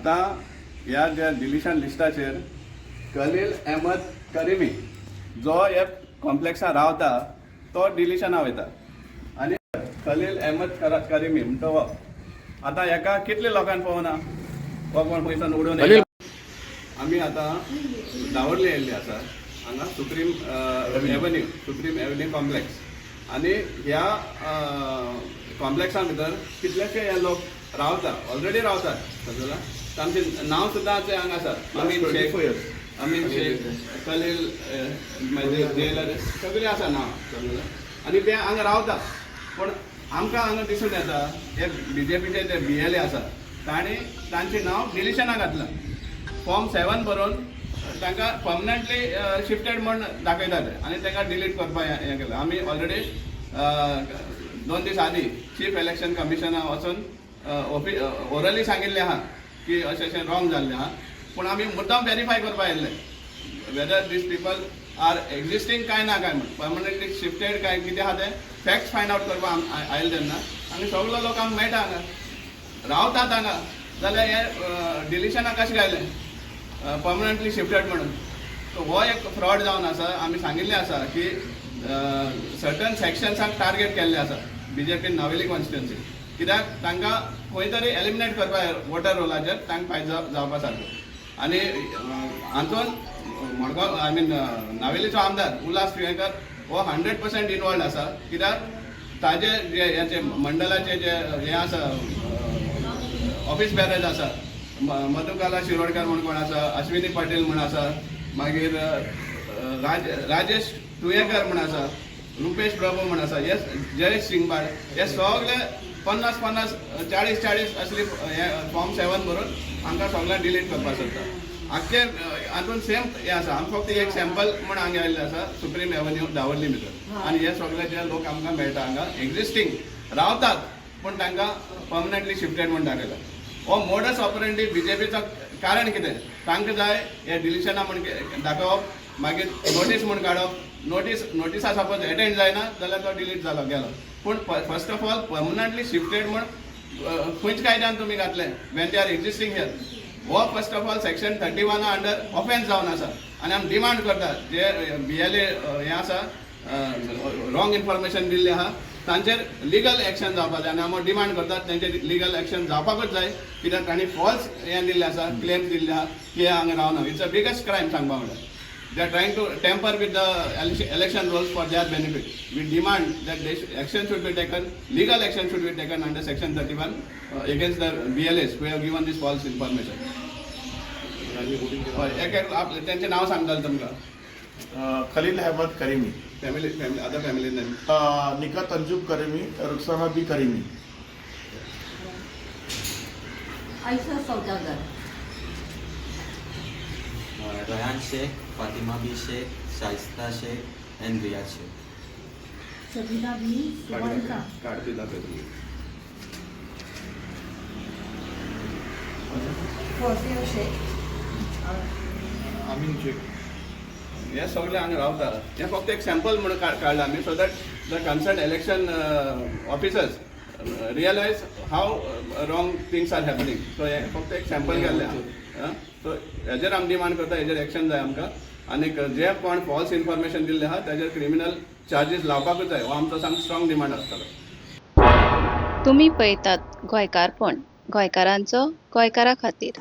आतां ह्या ज्या डिलिशन लिस्टाचेर खलील अहमद करीमी जो ह्या कॉम्प्लेक्सान रावता तो डिलिशना वयता आनी खलील अहमद करीमी म्हणटा हो आतां हेका कितले लोकांक पळोवना हो कोण पयसान उडोवन येयला. आमी आतां दावर्ले येयल्ले आसा हांगा Supreme Avenue, Supreme Avenue complex. आनी ह्या कॉम्प्लेक्सा भितर कितलेशे हे लोक रावता, ऑलरेडी रावतात, समजला. तांचें नांव सुद्दां ते हांगा आसा, अमीन शेख, अमीन शेख, खलील, मागीर जेलर, सगळीं आसा नांव, समजला. आनी ते हांगा रावता, पूण आमकां हांगा दिसून येता हे बीजेपीचे जे बीएलए आसा तांणी तांचें नांव डिलिशना घातलां. फॉर्म 7 बरोवन तांकां पर्मनंटली शिफ्टेड म्हूण दाखयतात आनी तांकां डिलीट करपाक हें केलां. आमी ऑलरेडी 2 दीस आदीं चीफ इलेक्शन कमिशना वचून ऑफि ओरली सांगिल्लें आहा की अशें अशें रॉंग जाल्लें आहा, पूण आमी मुद्दाम वेरीफाय करपाक आयिल्ले whether these people are existing काय ना काय म्हूण, पर्मनंटली शिफ्टेड काय कितें आहा तें फॅक्ट्स फायंड आवट करपाक आयले तेन्ना आनी सगलो लोक आमकां मेळटा हांगा रावतात हांगा, जाल्यार हे डिलिशनाक कशें घायलें पर्मनंटली शिफ्टेड म्हणून? सो हो एक फ्रॉड जावन आसा. आमी सांगिल्लें आसा की सर्टन सेक्शन्साक टार्गेट केल्लें आसा बीजेपीन नावेली कॉन्स्टिट्युन्सी, कित्याक तांकां खंय तरी एलिमिनेट करपाक वोटर रोलाचेर तांकां फायदो जावपा सारको. आनी हातून मडगांव, I mean नावेलीचो आमदार उल्हास तुयेंकर हो 100% इनवॉल्ड आसा, कित्याक ताजे जे हेचे मंडळाचे जे हे आसा, ऑफिस बेरर्स आसा, मधुकाला शिरोडकर म्हूण कोण आसा, अश्विनी पाटील म्हूण आसा, मागीर राजेश तुयेकर म्हूण आसा, रुपेश प्रभू म्हूण आसा, हे जयेश सिंगबाळ, हे सगळे 50 50, 40 40 असली हे फॉर्म 7 भरून हांकां सगळ्यांक डिलीट करपाक सोदता. आख्खे हातून सेम हें आसा. आमी फक्त एक सॅम्पल म्हूण हांगा आयिल्ले आसा सुप्रीम एव्हन्यू दावर्ली भितर. आनी हे सगळे जे लोक आमकां मेळटा हांगा एक्झिस्टींग रावतात, पूण तांकां पर्मनंटली शिफ्टेड म्हूण दाखयला. हो मोडस ऑपरेंडी बीजेपीचो. कारण कितें तांकां जाय हे डिलिशना म्हूण दाखोवप, मागीर नोटीस म्हूण काडप. नोटिसा सपोज एटेंड जायना जाल्यार तो डिलीट जालो गेलो. पूण first of all permanently shifted म्हूण खंयच्या कायद्यान तुमी घातले when they are existing here? हो first of all section 31 under offence जावन आसा. आनी आमी डिमांड करतात, जे बीएलए हें आसा, रॉंग इन्फॉर्मेशन दिल्लें आहा, तांचेर लिगल एक्शन जावपाक जाय. आनी आमी डिमांड करतात तेंचेर लिगल एक्शन जावपाकूच जाय, कित्याक तांणी फॉल्स हें दिल्लें आसा, क्लेम्स दिल्ले आहा की हे हांगा रावना. It's a biggest crime सांगपा म्हणल्यार. They are trying to tamper with the election rolls for their benefit. We demand that action should be taken, legal action should be taken under section 31 against the BLAs who have given this false information. हय, एक एक तेंचें नांव सांगताले तुमकां. Khalil Ahmed Karimi. Family, other family name? Nika Tanjub Karimi, Rukhsana Bi Karimi. Ayesha Saudagar. Rayan Sheikh, Fatima B Sheikh, Shaista Sheikh and Riyaz Sheikh. Sabina B Suvarna. Card बी दाखय तुमी. फौजिया शेख. अमीन शेख. हे सगळे हांगा रावता. हे फक्त एक सॅम्पल म्हणून काडला आमी, so that the concern election officers realize how wrong things are happening. So हे फक्त एक सॅम्पल गेल्लें. सो हेजेर आमी डिमांड करता, हेजेर एक्शन जाय आमकां आनीक जे कोण फॉल्स इन्फॉर्मेशन दिल्लें आहा ताजेर क्रिमिनल चार्जीस लावपाकूच जाय. हो आमचो सामको स्ट्रॉंग डिमांड आसतलो. तुमी पळयतात गोंयकारपण, गोंयकारांचो गोंयकारा खातीर.